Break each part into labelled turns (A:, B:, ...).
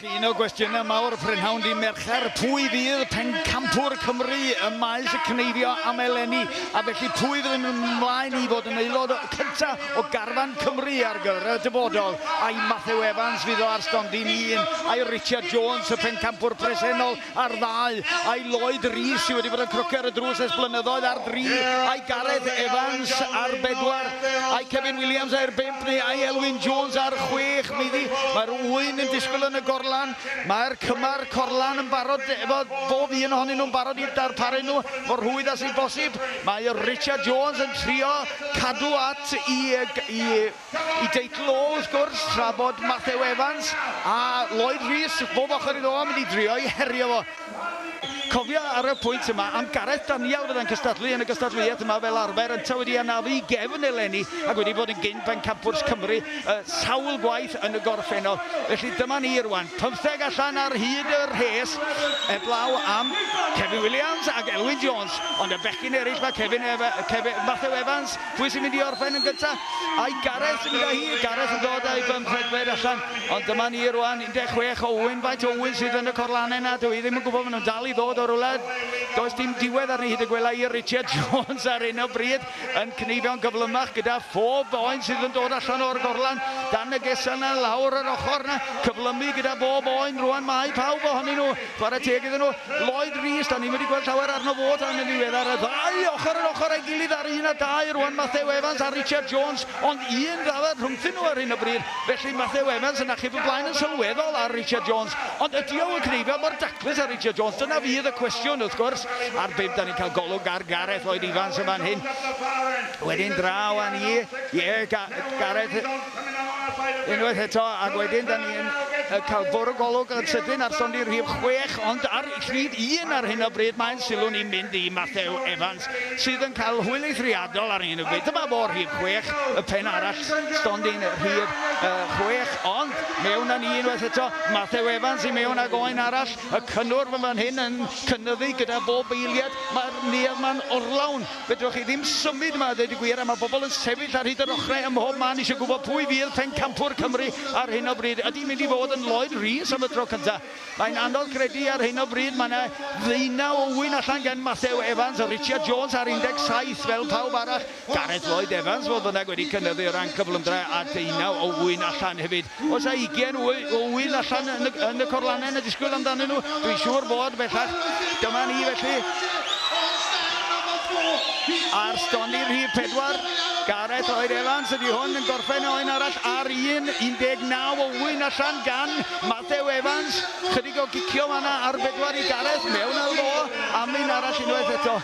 A: Ac un o gwestiynau mawr prynhawn di Mercher, pwy fydd pencampwr Cymru ym maes y cneifio am eleni? A felly pwy fydd yn mynd ymlaen i fod yn aelod cyntaf o garfan Cymru ar gyfer y dyfodol? Ai Matthew Evans fydd o ar stondin un? Ai Richard Jones, y pencampwr presennol, ar ddau? Ai Lloyd Rees, sydd wedi bod yn crocio ar y drws ers blynyddoedd, ar dri? Ai Gareth Evans ar bedwar? Ai Kevin Williams ar bump neu ai Elwyn Jones ar chwech? Meiddi, mae'r ŵyn yn disgwyl yn y gorlan. Mae'r cymar corlan yn barod efo bob un ohonyn nhw'n barod i darparu nhw mor rhwydd â sy'n bosib. Mae Richard Jones yn trio cadw at i, i, i deitl o wrth gwrs, tra bod Matthew Evans a Lloyd Rees bob ochr iddo fo yn mynd i drio i herio fo. Cofio ar y pwynt yma am Gareth Daniel fydda'n cystadlu yn y gystadleuaeth yma fel arfer, yntau wedi anafu i gefn eleni ac wedi bod yn gyn bencampwrs Cymru sawl gwaith yn y gorffennol. Felly dyma ni rwan, pymtheg allan ar hyd y rhes, eblaw am Kevin Williams ac Elwyn Jones, ond y bechgyn eraill mae Kevin, Kevin, Matthew Evans, pwy sy'n mynd i orffen yn gyntaf? Ai Gareth sy'n mynd â hi? Gareth yn dod â'i bymthegfed allan. Ond dyma ni rwan, 16 o ŵyn, faint o ŵyn sydd yn y corlannau 'na? Dw i ddim yn gwybod, maen nhw'n dal i ddod o rywle. Does dim diwedd arni hyd y gwela i. Richard Jones ar hyn o bryd yn cneifio'n gyflymach gyda phob oen sydd yn dod allan o'r gorlan dan y gesan 'na, lawr yr ochr 'na, cyflymu gyda bob oen rwan. Mae pawb ohonyn nhw, chwarae teg iddyn nhw. Lloyd Rees, da ni'm wedi gweld llawer arno fo tan yn ddiweddar. Y ddau ochr yn ochr â'i gilydd ar un a dau rwan, Matthew Evans a Richard Jones. Ond un ddafad rhwngthyn nhw ar hyn o bryd, felly Matthew Evans yn achub y blaen yn sylweddol ar Richard Jones. Ond ydy o yn cneifio mor daclus â Richard Jones? Dyna fydd y cwestiwn, wrth gwrs. Ar bump, da ni'n cael golwg ar Gareth Lloyd Evans yn fan hyn. Wedyn draw â ni, ie, Gareth unwaith eto, ac wedyn da ni'n cael bwrw golwg yn sydyn ar stondin rhif 6, ond ar rhif 1 ar hyn o bryd mae'n sylw ni'n mynd i Matthew Evans. sydd yn cael hwyl eithriadol ar hyn o bryd. Dyma fo rhif 6, y pen arall, stondin rhif 6, ond mewn â ni unwaith eto, Matthew Evans i mewn ag oen arall, y cynnwrf yn fan hyn yn cynyddu gyda bob eiliad, mae'r neuadd ma'n orlawn, fedrwch chi ddim symud yma a dweud y gwir, a mae bobl yn sefyll ar hyd yr ochrau ym mhob man eisiau gwybod pwy fydd pencampwr Cymru ar hyn o bryd. Ydy mynd i fod yn Lloyd Rees am y tro cyntaf? Mae'n anodd credu ar hyn o bryd, mae yna ddeunaw o ŵyn allan gan Matthew Evans a Richard Jones ar 17 fel pawb arall. Gareth Lloyd Evans fodd bynnag wedi cynyddu o ran cyflymdra a deunaw o ŵyn allan hefyd. Oes 'na ugain o ŵyn allan yn y, yn y corlannau yn y disgwyl amdanyn nhw? Dwi'n siŵr bod bellach. Dyma ni felly. Ar stondin rhif 4, Gareth Lloyd Evans ydy hwn yn gorffen oen arall ar 1.19 o ŵyn allan gan Matthew Evans. Chydig o gicio fanna ar bedwar i Gareth, mewn â fo am un arall unwaith eto.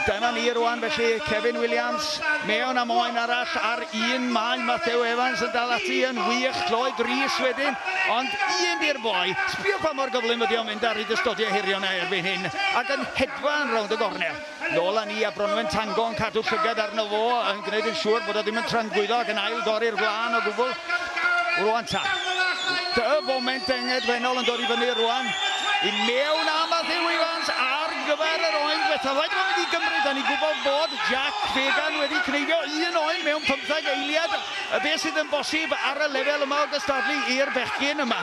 A: Dyma ni rwan felly, Kevin Williams mewn am oen arall ar un. Mae Matthew Evans yn dal ati yn wych, Lloyd Rees wedyn, ond un di'r boi. Sbio pa mor gyflym ydi o'n mynd ar hyd y stodiau hirion 'na erbyn hyn, ac yn hedfan rownd y gornel. Nôl â ni a Bronwen Tango yn cadw llygad arno fo, yn gwneud yn siŵr bod o ddim yn tramgwyddo ac yn ail dorri'r wlân o gwbl. Rwan ta. Dy foment dyngedfennol yn dod i fyny rwan. I mewn â Matthew Evans ar gyfer yr oen diwethaf. Faint mae'n mynd i gymryd? Da ni'n gwybod bod Jack Fagan wedi cneifio un oen mewn 15 eiliad. Beth sydd yn bosib ar y lefel yma o gystadlu i'r bechgyn yma?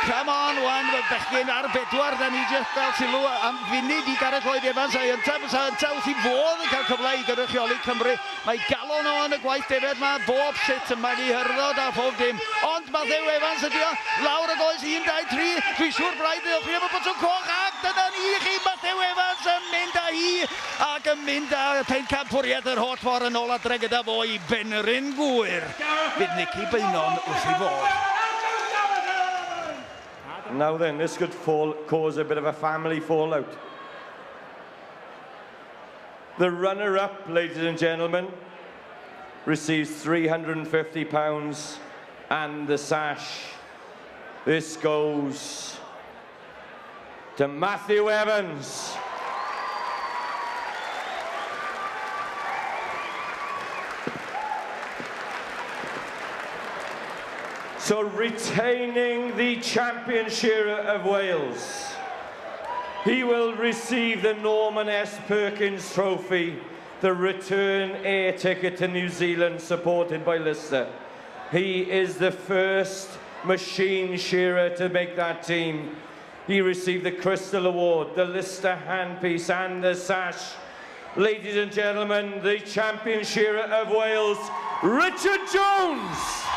A: Come on wan, fy bechgyn ar bedwar, da ni jyst gael sylw am funud i Gareth Lloyd Evans a'i yntaf, fysa yntaf wrth ei fodd yn cael cyfle i gynrychioli Cymru. Mae galon o yn y gwaith defed ma, bob sut yn magu hyrddod a phob dim. Ond Matthew Evans ydi o, lawr y goes, 1, 2, 3, dwi'n siŵr braidd ddiolch i am y botwm coch, ac dyna ni i chi, Matthew Evans yn mynd â hi ac yn mynd â phencampwriaeth yr holl ffordd yn ôl adre gyda fo i Benrhyn Gŵyr. Bydd Nicky Beynon wrth ei fodd.
B: Now then, this could fall, cause a bit of a family fallout. The runner-up, ladies and gentlemen, receives £350 and the sash. This goes to Matthew Evans. So retaining the Championship of Wales, he will receive the Norman S. Perkins Trophy, the return air ticket to New Zealand supported by Lister. He is the first machine shearer to make that team. He received the Crystal Award, the Lister handpiece and the sash. Ladies and gentlemen, the champion shearer of Wales, Richard Jones.